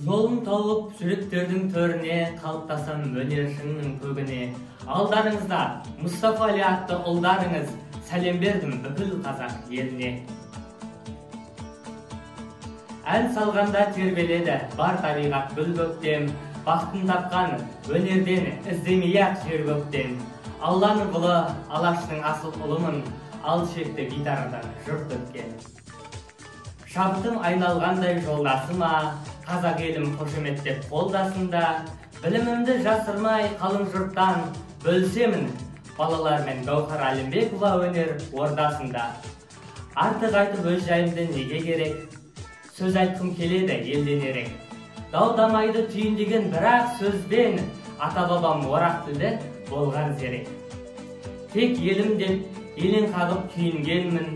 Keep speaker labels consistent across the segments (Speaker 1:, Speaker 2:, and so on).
Speaker 1: Жолын тауып жүректердің төріне, қалыптасам өнер шыңының көгіне. Алдарыңызда Мұстафа Али атты ұлдарыңыз, сәлем бердім бүкіл қазақ еліне. Ән салғанда тербеледі бар табиғат гүл көктем, бақытын тапқан өнерден іздемей-ақ жер көктен. Алланың құлы, Алаштың асыл ұлымын, ал шекті гитарадан жыр төккен. Шабытым айналғандай жолдасыма, қазақ елім қошеметтеп қолдасында, білімімді жасырмай қалың жұрттан бөлісемін балалармен Гауһар Әлімбекова өнер ордасында. Артық айтып өз жайымды неге керек, сөз айтқым келеді елден ерек. Дау-дамайды түйіндеген бірақ сөзбен, ата-бабам орақ тілді болған зерек. Тек елім деп елең қағып күйінгенмін,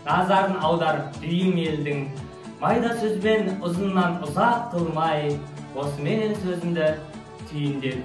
Speaker 1: назарын аударып дүйім елдің. Майда сөзбен ұзыннан ұзақ қылмай, осыменен сөзімді түйіндедім.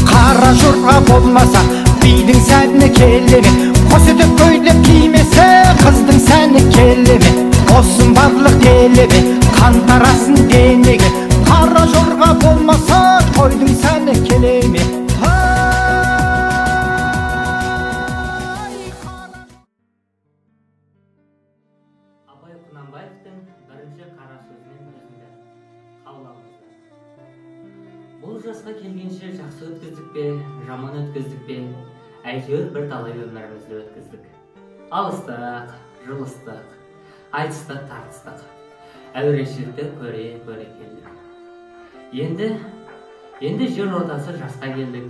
Speaker 2: Қара жорға болмаса бидің сәні келе ме, қос етік көйлек кимесе қыздың сәні келе ме, қосын барлық делебе қан тарасын денеге. Қара жорға болмаса тойдың сәні келе ме.
Speaker 1: Абай Құнанбаевтың бірінші қара сөзінен өзінді қабыл алыңыздар. Бұл жасқа келгенше жақсы өткіздік пе, жаман өткіздік пе, әйтеуір бір талай өмірімізді өткіздік. Алыстық, жылыстық, айтыстық, тартыстық, әурешілікті көре-көре келдік. Енді жер ортасы жасқа келдік.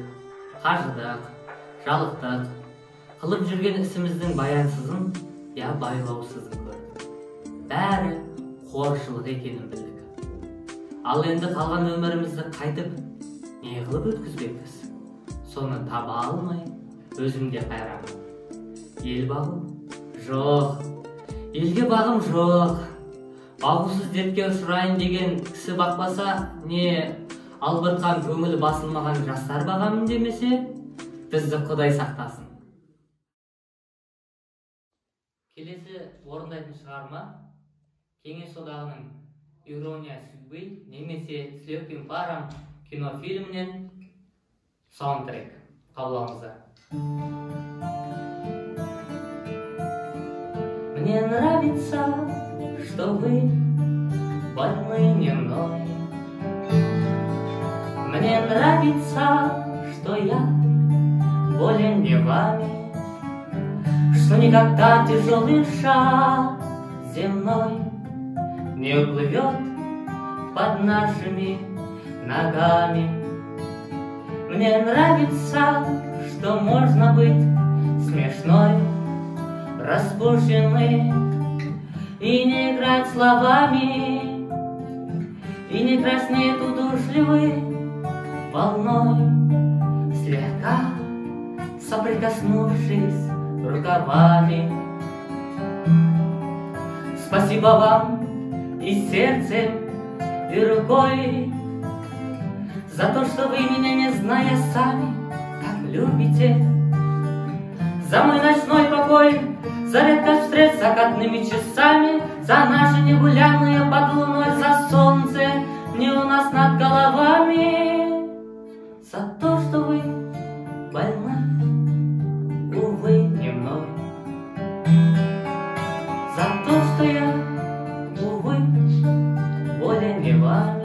Speaker 1: Қажыдық, жалықтық, қылып жүрген ісіміздің баянсызын, я байлаусызын көрдік. Бәрі қоршылық екенін білдік. Ал енді қалған өмірімізді қайтып не қылып өткізбекпіз? Соны таба алмай өзім де қайранмын. Ел бағу? Жоқ. Елге бағым жоқ. Бағусыз дертке ұшырайын деген кісі бақпаса, не албыртқан көңілі басылмаған жастар бағамын демесе, бізді Құдай сақтасын. Келесі орындайтын шығарма Кеңес Одағының «Ирония судьбы» немесе «С легким паром» кинофильмінен саундтрек. Қабыл алыңыздар. Мне нравится, что вы больны не мной. Мне нравится, что я болен не вами, что никогда тяжелый шаг земной не уплывет под нашими ногами. Мне нравится, что можно быть смешной, распущенной и не играть словами, и не краснеть удушливой волной, слегка соприкоснувшись рукавами. Спасибо вам и сердцем, и рукой за то, что вы меня, не зная сами, так любите, за мой ночной покой, за редкость встреч с закатными часами, за наши негулянные под луной, за солнце не у нас над головами, за то, что вы больны, увы, не мной, за то, что я, увы, болен не вами.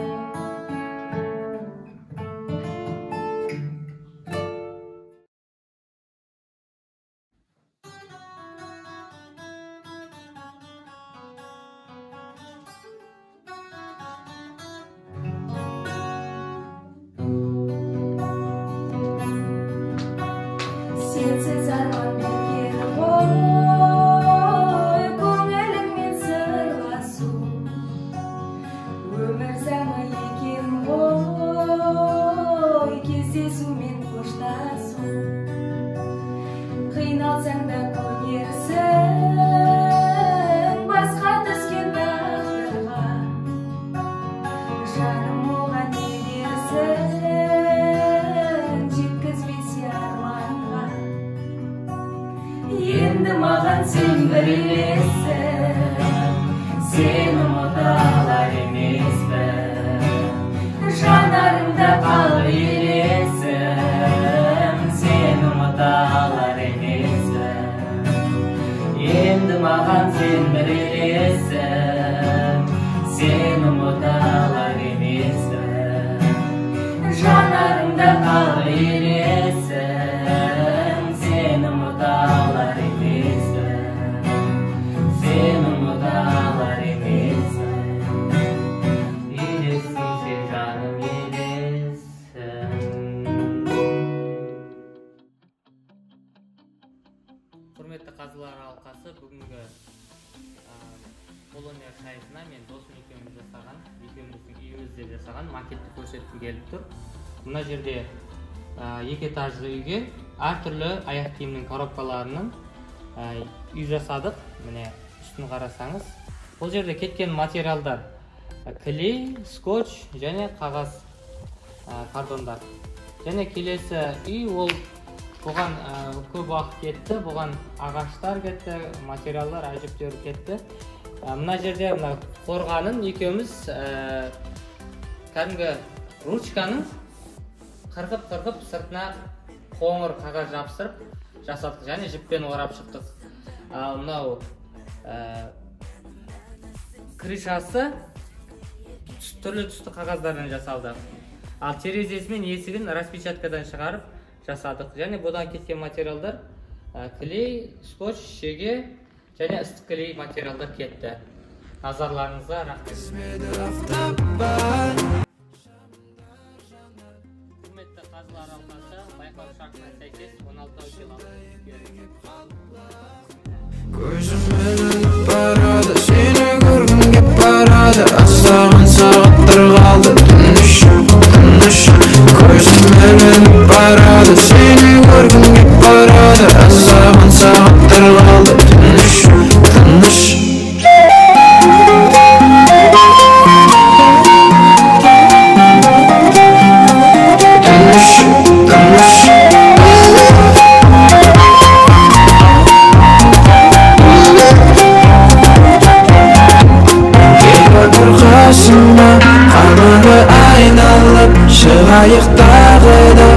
Speaker 3: Сенсіз арман мекен ғой, көңіліңмен сырласу. Өмір заңы екен ғой, кездесу мен қоштасу. Қиналсаң да көнерсің. сен бір елесің, сені ұмыта алар емеспін. Жанарымда қалып елесің, сені ұмыта алар емеспін. Енді маған сен бір елесің, сені ұмыта алар емеспін. Жанарымда қалып елесің, сені ұмыта алар емеспін. Сені ұмыта алар емеспін. Елессің сен, жаным, елессің.
Speaker 1: Құрметті қазылар алқасы, бүгінгі қолөнер сайысына мен досым екеуміз жасаған, екеуміздің үйімізде жасаған макетті көрсеткім келіп тұр. Мына жерде екі этажды үйге әртүрлі аяқ киімнің коробкаларының үй жасадық. Міне, үстін қарасаңыз, бұл жерде кеткен материалдар клей, скотч және қағаз, картондар. Және келесі үй, ол бұған көп уақыт кетті, бұған ағаштар кетті, материалдар әжептәуір кетті. Мына жерде мына қорғанын екеуміз кәдімгі ручканың қырқып-қырқып сыртына қоңыр қағаз жабыстырып жасадық және жіппен орап шықтық. Ал мынау крышасы түрлі түсті қағаздардан жасалды. Ал терезесі мен есігін распечаткадан шығарып жасадық. Және бұдан кеткен материалдар клей, скотч, шеге және ыстық клей материалдар кетті. Назарларыңызға рахмет. Құрметті қазылар алқасы, байқау шартына сәйкес 16 кило.
Speaker 4: Көзім ілініп барады, сені көргім кеп барады. Аздаған сағаттар қалды, түн іші, түн іші. Көзім ілініп барады, сені көргім кеп барады. Аздаған сағаттар қалды, түн іші, түн іші. Түн іші, түн іші. Қасыма қамады айналып, шығайық тағы да.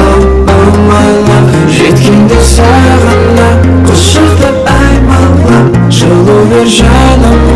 Speaker 4: Oh, oh my love, жеткенде сағына, құшақтап аймалап, жылу бер жаныма.